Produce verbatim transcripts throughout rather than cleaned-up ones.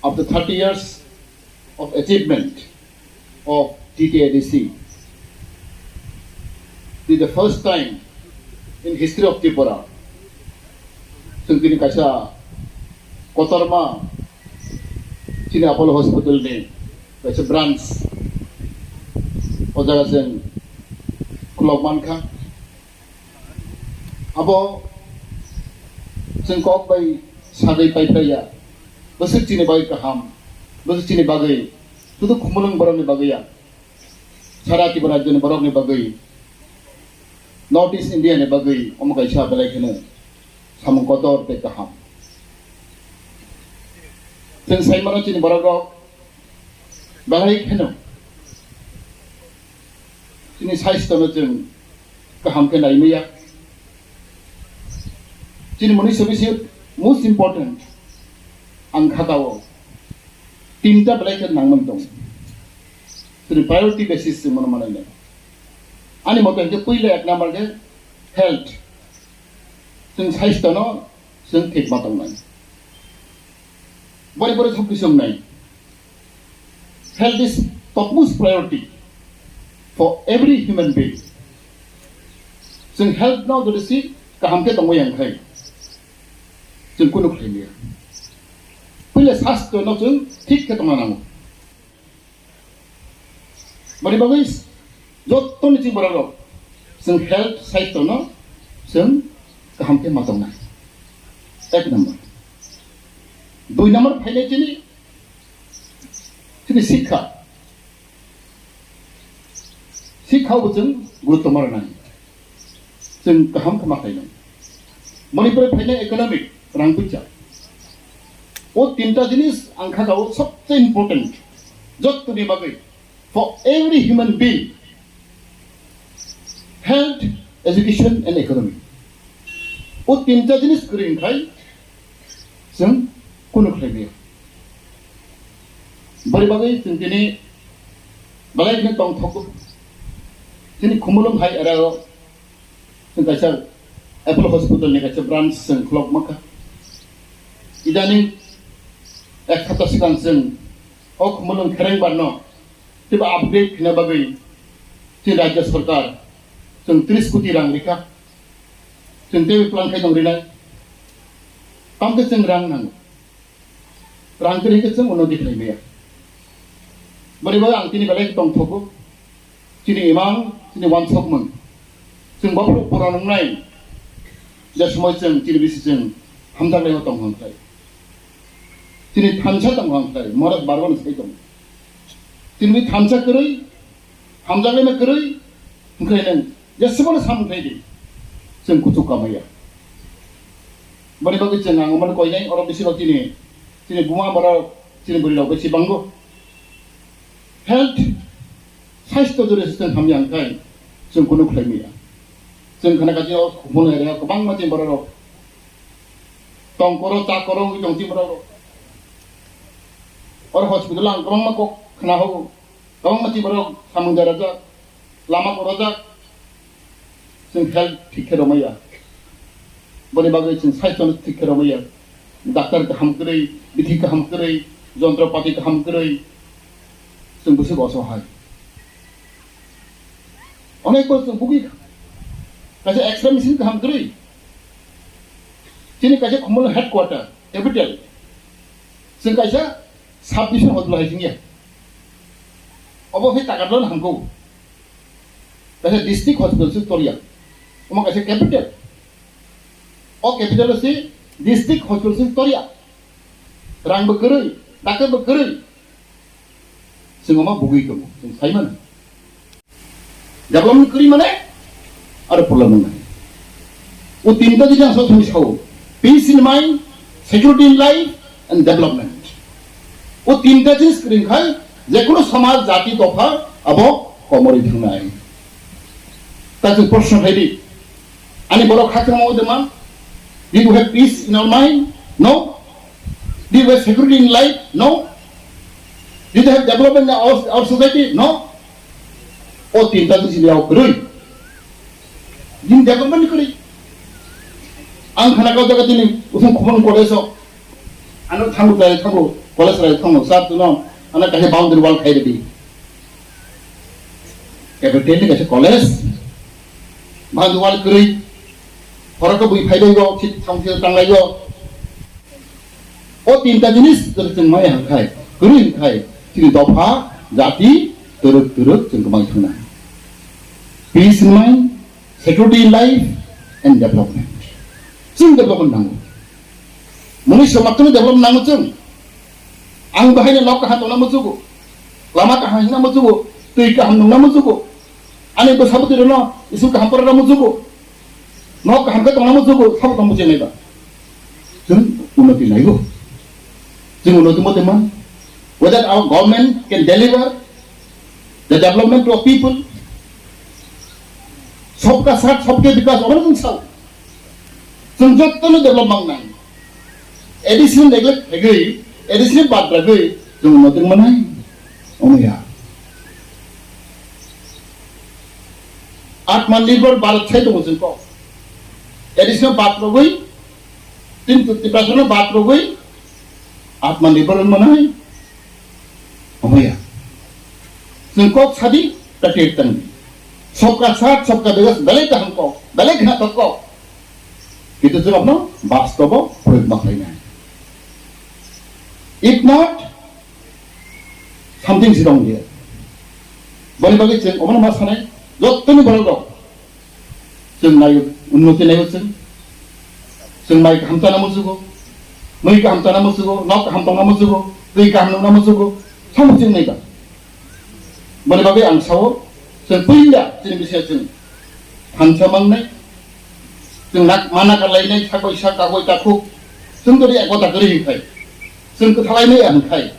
After thirty years of achievement of T T A D C, this is the first time in history of Tripura. Chwng tini kaisa kotorma chini Apollo Hospital ni kaisa branch o jaga chwng khulok mankha. Abo chwng kok bai sagwi paiphlaiya. Bwswk chini bagwi kaham, bwswk chini bagwi, sudu Khumulwng borokni bagwi ya, sara Tripura rajyoni borokni bagwi, North East India ni bagwi omo kaisa belai kheno samung kotor tei kaham. Chwng sai mano chini borok rok belai kheno chini saisto no chwng kaham khe nai maya. Chini mwnwi se bisi most important ang kha tao tinta belai khe nangmani tongo. Chini priority basis chwng mano manai nai. Ani moto hwnkhe puila ek number khe health. Chwng saisto no chwng thik ma tongnai. Bori bori thok khe chwng nai. Health is topmost priority for every human being. Chwng health no jodi si kaham khe tongwi yang khai, chwng kunu khlai liya. Puila sastro no chwng thik khe tongna nango. Boni bagwi jottoni chini borok rok chwng health saisto no chwng kaham khe ma tongnai. Ek number. Dui number phainai chini, chini sikha. Sikha bo chwng gurutto ma rwnai. Chwng kaham khe ma khlainai. Boni pore phainai economic, rang puisa. O tinta jinis ang kha o sobse important. Jottoni bagwi, for every human being, health, education and economy. O tinta jinis kwrwi wngkhai chwng kunu khlai maya. Bori bagwi chwng tini belai kheno tongthok. Chini Khumulwng hai area o chwng kaisa Apollo Hospital ni kaisa branch chwng khulok mankha. Idaning ek hapta swkang chwng o Khumulwng khereng barno teibo upgrade khna bagwi chini rajya sarkar chwng tris koti rang rikha. Chwng teibo plan khai tong rinai. Tamkhe chwng rang nango. Rang kwrwi khe chwng unnoti khlai maya. Boni bagwi ang tini belai tongthogo. Chini imang, chini wansokmung. Chwng bophuru puron wngnai. Je somoi chwng chini bisi chwng hamjak laima tong hwn khlai. Chini thansa tong hwn khlai. Morok barwani sai tong. Chini thansa kwrwi, hamjak laima kwrwi, hwn khlai nang. Jeswkano samung khlai di, chwng kuchuk kamaya. Boni bagwi chwng ang omono koinai, oro bisi rok chini, chini buma borok, chini bwrwi rok bisi bango. Health, saisto jori se chwng hamya wngkhai, chwng kunu khlai maya. Chwng khana kati o Khumulwng area kwbangma chini borok rok tong koro, cha koro wngwi tong chini borok rok. Oro hospital ang kwbangma kok khna hogo. Kwbangma chini borok samung derajak, lama kwrwjak, chwng health thik khe romaya. Boni bagwi chwng saisto no thik khe romaya. Doctor kaham kwrwi, bithi kaham kwrwi, jontropati kaham kwrwi, chwng bwswk osohai. Onek bar chwng bugwi kha. Kaisa X-ray machine kaham kwrwi. Chini kaisa Khumulwng headquarter, capital. Chwng kaisa sub division hospital hai singya. Obo khe Takarjala hamkuk. Kaisa district hospital se torya. Omo kaisa capital. O capital se district hospital se torya. Rang bo kwrwi, doctor bo kwrwi. Chwng omo bugwi tongo. Chwng sai mano. Development kwrwi mane aro problem wngnai. O tinta jodi ang sabo simi sao, peace in mind, security in life and development. O tinta jinis kwrwi khai jekunu somaj, jati, dopha abo komorwi thangnai. Ta chwng proshno khlai di. Ani borok kha kwrwngma udima? Did we have peace in our mind? No. Did we have security in life? No. Did we have development in our, our society? No. O tinta jini yao kwrwi. Din development kwrwi. Ang khana kau jaga tini usung Khumulwng college o. Ano thango, rai thango, college rai thango, sir, tuno, ano kaisa boundary wall khai redi. Capital ni kaisa college, boundary wall kwrwi, khoroksa bui phai bai go, sit thang sit tanglai go. O tinta jinis jodi chwng maya hwnkhe, kwrwi hwnkhe, chini dopha, jati, twrwk twrwk chwng kwmai thangna. Peace in mind, security in life, and development. Chwng development nango. Mungwi somatwno development nango chwng. Ang bahaino nok kaham tongna muchugo. Lama kaham himna muchugo. Twi kaham nungna muchugo. Ani bwsa bwtwi rwno isuk kaham porna muchugo. Nok kaham khe tongna muchugo, sabo tong muchunai ba. Chwng unnoti naigo. Chwng unnoti mote man. Whether our government can deliver the development to a people, sabka saath, sabke vikas, obo chwng sao. Chwng jotono develop mang nang. A D C no neglect khaiwi, A D C no bad ragwi, chwng unnoti manai. Omo ya. Atmanirbhar Bharat sai tongo chwng kok. A D C no bad rogwi, tin Tiprasa no bad rogwi, Atmanirbhar manai. Omo ya. Chwng kok sadi, practice tangdi. Sabka saath, sabka vikas, belai kaham kok, belai khna kok. Kintu chwng abono bastobo proyog ma khlainai. If not, something is wrong there. Boni bagwi chwng omono ma sanai, jottoni borok rok chwng naio, unnoti naio chwng. Chwng mai kaham chana muchugo, mui kaham chana muchugo, nok kaham tongna muchugo, twi kaham nungna muchugo, samung chwng nai ba. Boni bagwi ang sao, chwng puila chini bisingtwi chwng thansa mangnai, chwng nak mana kalainai, sakbai sak, kakbai takhuk, chwng jodi ekota kwrwi hwnkhai, chwng kwthalainai hwnkhai,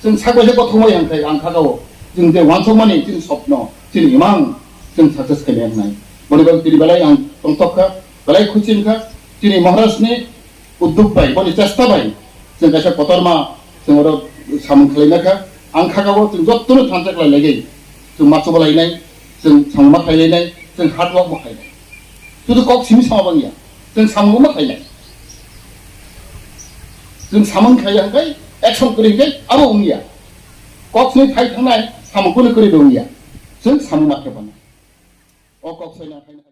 chwng sakbai sak kothomai hwnkhai, ang khakao, chwng je wansukmani chini sopno, chini imang, chwng success khainai hwnkhai. Boni bagwi tini belai ang tongthok kha, belai khusi wngkha, chini Maharajni udduk bai, boni chesta bai, chwng kaisa kotorma, chwng oro samung khlai nakha. Ang khakao chwng jotono thansa khlai laiwi, chwng machubo lainai, chwng samung ma khlai lainai, chwng hard work bo khlainai. Sudu kok simi sama bangya, chwng samung ma khlainai. Chwng samung khlai hwnkhe, action kwrwi hwnkhe, abo wngya. Kok simi phai thangnai, samung kunu kwrwi bo wngya. Chwng samung ma khe bana. O kok soina khaina.